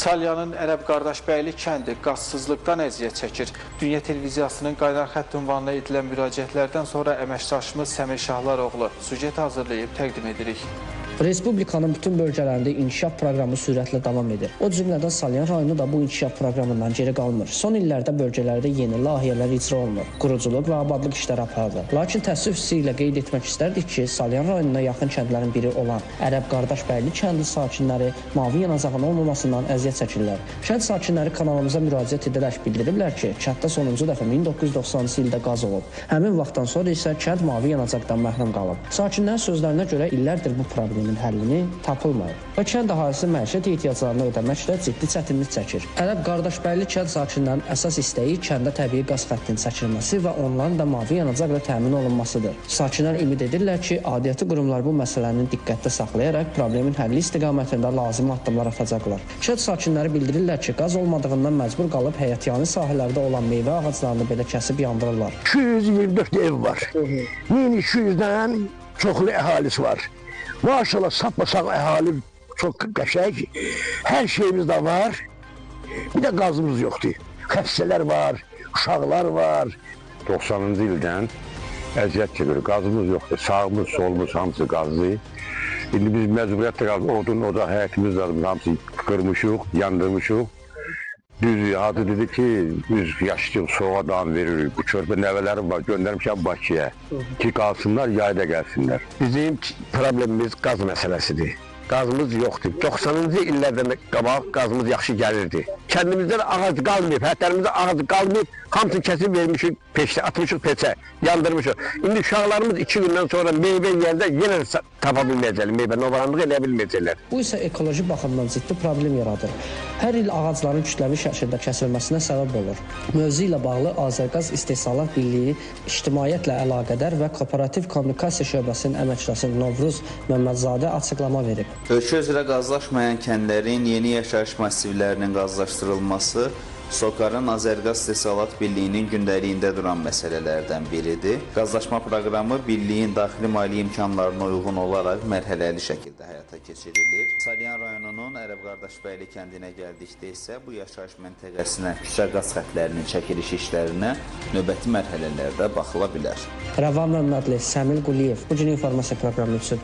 Salyanın Ərəb Qardaşbəyli kəndi qazsızlıqdan əziyyət çəkir. Dünya Televiziyasının qaynar xətt ünvanına edilən müraciətlərdən sonra əməkdaşımız Səmir Şahlaroğlu süjet hazırlayıb təqdim edirik. Respublikanın bütün bölgələrində inkişaf proqramı sürətlə davam edir. O cümlədən Salyan rayonu da bu inkişaf proqramından geri qalmır. Son illərdə bölgələrdə yeni layihələr icra olunur. Quruculuq və abadlıq işləri aparılır. Lakin təəssüf hissi ilə qeyd etmək istərdik ki, Salyan rayonuna yaxın kəndlərin biri olan Ərəb Qardaşbəyli kəndi sakinləri mavi yanacağın olmamasından əziyyət çəkirlər. Kənd sakinləri kanalımıza müraciət edərək bildiriblər ki, kənddə sonuncu dəfə 1990-cı ildə qaz olub. Həmin vaxtdan sonra isə kənd mavi yanacaqdan məhrum qalıb. Sakinlərin sözlərinə görə illərdir bu problemin həllini tapılmayıb və kənd əhalisi məişət ehtiyaclarını ödəməklə ciddi çətinlik çəkir. Ərəb Qardaşbəyli kənd sakinlərinin əsas istəyi kəndə təbii qaz xəttinin çəkilməsi və onların da mavi yanacaqla təmin olunmasıdır. Sakinlər ümid edirlər ki, aidiyyəti qurumlar bu məsələni diqqətdə saxlayaraq problemin həlli istiqamətində lazımi addımlar atacaqlar. Kənd sakinləri bildirirlər ki, qaz olmadığından məcbur qalıb həyətyanı sahələrdə olan meyvə ağaclarını belə kəsib yandırırlar. 224 ev var. 1200-dən çoxlu əhalisi var. Maşallah sapmasaq əhali çox qəşəng. Hər şeyimiz də var. Bir də qazımız yoxdur. Xəstələr var, uşaqlar var. 90-cı ildən əziyyət çəkirik. Qazımız yoxdur. Sağımız, solumuz hamısı qazlı. İndi biz məcburiyyətlə qazı, odun, ocaq, həyətimiz lazım, hamısı qırmışıq, yandırmışıq. Düz, Hacı dedi ki, biz yaşlıyıq, soğuğa dam veririk. Bu körpə nəvələrim var, göndərmişəm Bakıya ki, qalsınlar, yayda gəlsinlər. Bizim problemimiz qaz məsələsidir. Qazımız yoxdur. 90-cı illərdən qabaq qazımız yaxşı gəlirdi. Kəndimizdə də ağac qalmayıb, həyətlərimizdə ağac qalmayıb, hamısını kəsib vermişik, peçə, atmışıq peçə, yandırmışıq. İndi uşaqlarımız 2 gündən sonra meyvə yeyəndə yenə tapa bilməyəcəklər, meyvə novaranlıq eləyə bilməyəcəklər. Bu isə ekoloji baxımdan ciddi problem yaradır. Hər il ağacların kütləvi şəkildə kəsilməsinə səbəb olur. Mövzu ilə bağlı Azərqaz İstehsalat Birliyi İctimaiyyətlə əlaqədar və Kooperativ Kommunikasiya Şöbəsinin əməkdaşı Novruz Məmmədzadə açıqlama verib. Ölkə üzrə qazlaşmayan kəndlərin yeni yaşayış massivlərinin qazlaşdırılması SOCAR-ın Azərqaz İstehsalat Birliyinin gündəliyində duran məsələlərdən biridir. Qazlaşma proqramı birliyin daxili maliyyə imkanlarına uyğun olaraq mərhələli şəkildə həyata keçirilir. Salyan rayonunun Ərəb Qardaşbəyli kəndinə gəldikdə isə bu yaşayış məntəqəsinə küçə qaz xətlərinin çəkiliş işlərinə növbəti mərhələlərdə baxıla bilər. Rəvan Məmmədli, Səmil Quliyev, bu gün informasiya proqramı üçün.